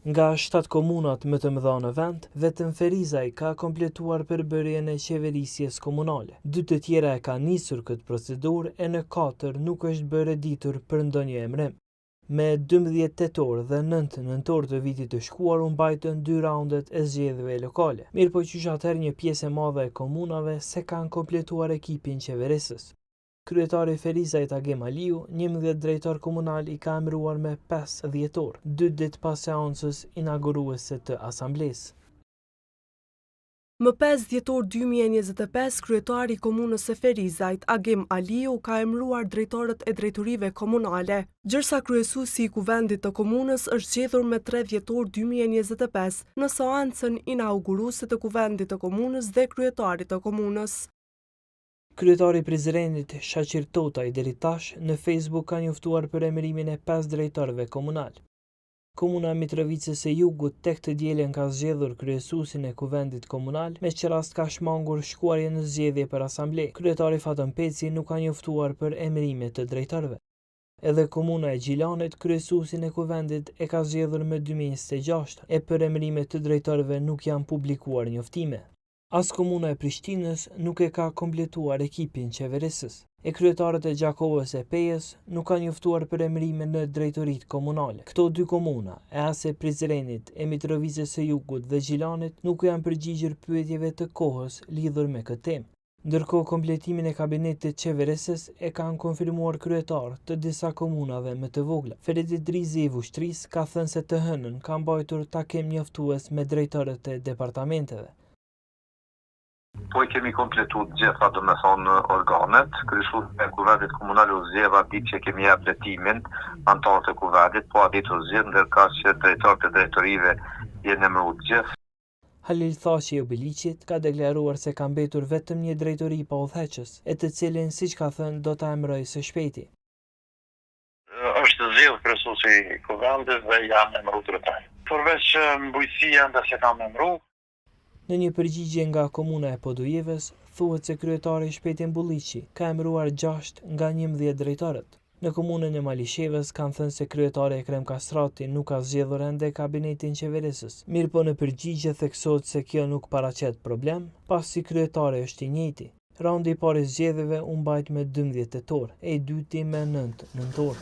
Nga shtatë komunat më të mëdha në vend, vetëm Ferizaj ka kompletuar përbërjen e qeverisjes komunale. Dy të tjera e kanë nisur këtë procedurë e në katër nuk është bërë e ditur për ndonjë emërim. Me 12 tetor dhe 9 nëntor të vitit të shkuar u mbajtën dy raundet e zgjedhjeve lokale. Mirëpo qysh atëherë një pjesë e madhe e komunave s'e kanë kompletuar ekipin qeverisës. Kryetari i Ferizajt Agim Aliu, 11 drejtorë komunalë i ka emëruar me 5 dhjetor, dy ditë pas seancës inauguruese të asamblesë. Më 5 dhjetor 2025, kryetari i Komunës së Ferizajt, Agim Aliu, ka emëruar drejtorët e drejtorive komunale, gjersa kryesuesi i Kuvendit të Komunës është zgjedhur me 3 dhjetor 2025 në seancën inauguruese të Kuvendit të Komunës dhe kryetarit të Komunës. Kryetari i Prizrenit, Shaqir Totaj, deri tash në Facebook ka njoftuar për emërimin e 5 drejtorëve komunal. Komuna e Mitrovicës së Jugut tek të dielën ka zgjedhur kryesuesin e Kuvendit Komunal, me ç'rast ka shmangur shkuarjen në zgjedhje për asamble. Kryetari Faton Peci nuk ka njoftuar për emërime të drejtorëve. Edhe Komuna e Gjilanit kryesuesin e Kuvendit e ka zgjedhur më 2026, e për emërime të drejtorëve nuk janë publikuar njoftime. As Komuna e Prishtinës nuk e ka kompletuar ekipin qeverisës. E kryetarët e Gjakovës e Pejës nuk kanë njoftuar për emërime në drejtoritë komunale. Këto dy komuna, e as e Prizrenit, e Mitrovicës së Jugut dhe Gjilanit nuk u janë përgjigjur pyetjeve të kohës lidhur me këtë temë. Ndërkohë kompletimin e kabinetit qeverisës e kanë konfirmuar kryetarë të disa komunave më të vogla. Ferid Idrizi i Vushtrrisë ka thënë se të hënën ka mbajtur takim njoftues me drejtorët e departamenteve. Po i kemi kompletu të gjitha domethonë organet, kryesuesi e Kuvendit Komunal u zgjedh atë ditë që kemi jep betimin anëtarët e Kuvendit, po atë ditë u zgjedh, ndërkaq që drejtorët e drejtorive janë emëru të gjithë. Halil Thaçi i Obiliqit ka deklaruar se ka mbetur vetëm një drejtori pa udhëheqës, e të cilin, siç ka thënë, do ta emërojë së shpejti. Është zgjedhur kryesuesi i Kuvendit dhe janë emëru drejtorë. Përveç në bujqësi ende s'e kam emëru. Në një përgjigje nga Komuna e Podujevës, thuhet se kryetari Shpejtim Bulliqi ka emëruar gjashtë nga 11 drejtorët. Në komunën e Malishevës kanë thënë se kryetari Ekrem Kastrati nuk ka zgjedhur ende kabinetin qeverisës. Mirëpo në përgjigje theksohet se kjo nuk paraqet problem, pasi kryetari është i njëjti. Raundi i parë i zgjedhjeve u mbajt me 12 tetor, e i dyti me 9 nëntor.